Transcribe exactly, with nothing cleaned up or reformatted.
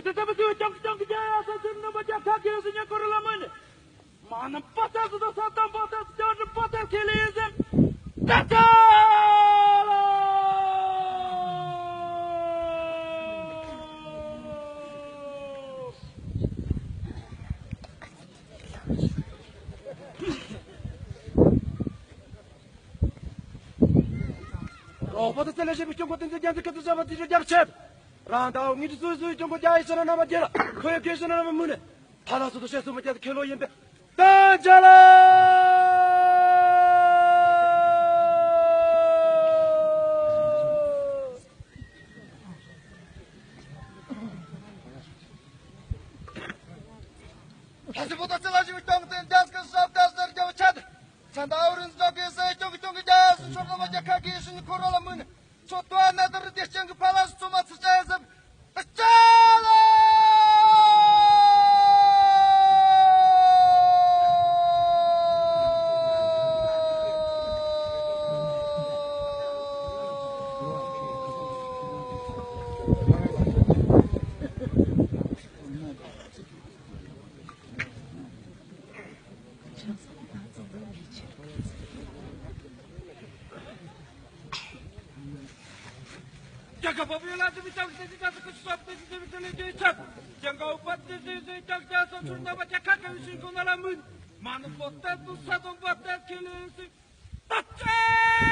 དེ་ལྟ་བུ་ཚོས་ཀྱང་ཀྱང་གི་རྒྱལ་ཡ་ས་ཚུར་ནུབ་པ་རྒྱལ་ཁ་གི་སི་ཉེ་འཁོར་ལ་མུན། མ་ན་པ་ཏ་སུ་དང་ས་དང་པ་ཏ་སུ་ཀྱང་རི་པ་ཏ་ཁེ་ལེ་ཡིན་ཟེར། ད་ཆ་ལ། རོགས་པ་དང་བརྩེ་ལས་བྱེད་པའི་སྐྱོང་མགོན་བསྟན་འཛིན་རྒྱལ་མཚན་ཁ་ཐུག་བྱ་བ་དེ་རུ་རྒྱག་ཆེད། རང་དང་ངེད་ཀྱི་སོ་སོའི་སྐྱོང་མགོན་རྒྱ་ཡི་ས་ན་རྣམ་པ་རྒྱལ་ལ་ཁོ་ཡི་དགེ་ས་ན་རྣམ་པ་མུ་ནས་ཐ་ལ་སོ་དུ་བཤད་སོ་མ་རྒྱལ་ཁེ་ལོ་ཡིན་པས་ད་རྒྱ་ལ། ལྷ་སྲིན་པོ་དང་ཚེ་ལ་ཞིག་སྟོང་བསྟན་རྒྱ་སྐད་སྲབ་དར་སར་རྒྱ་བོ་ཆད། ཚན་ད་ཨོ་རིན་ཛོ་གི་སེ་ཀྱོང་གི་ཀྱོང་གི་རྒྱ་སུ་ཆོག་ལ་མ་རྒྱ་ཁ་གི་ཤིན་ཁོ་རོ་ལ་མུན། ཆོ་ཏོ་ཨ་ན་དར་དེ་ཅང་གི་ཕ་ལ་སུ་ཚོ་མ་ཚུ་ཅ་ཡ་ཟབ། ད་ཅ་ལ། རྒྱལ་ཁབ་བབ་ཡོད་ལ་དེ་མི་ཆགས་དེ་དེ་དེ་དེ་ལས་དེ་ཆགས། རྒྱལ་ཁབ་བབ་དེ་དེ་དེ་ཆགས་རྒྱ་སོ་ཚུར་ན་བ་རྒྱལ་ཁ་ག་བའི་ཤིང་ཁོ་ན་ལ་མུན། མ་ནུ་པོ་ཏ་དུ་ས་དོམ་པ་ཏ་ཁེ་ལེ་སི། ད་ཅེ།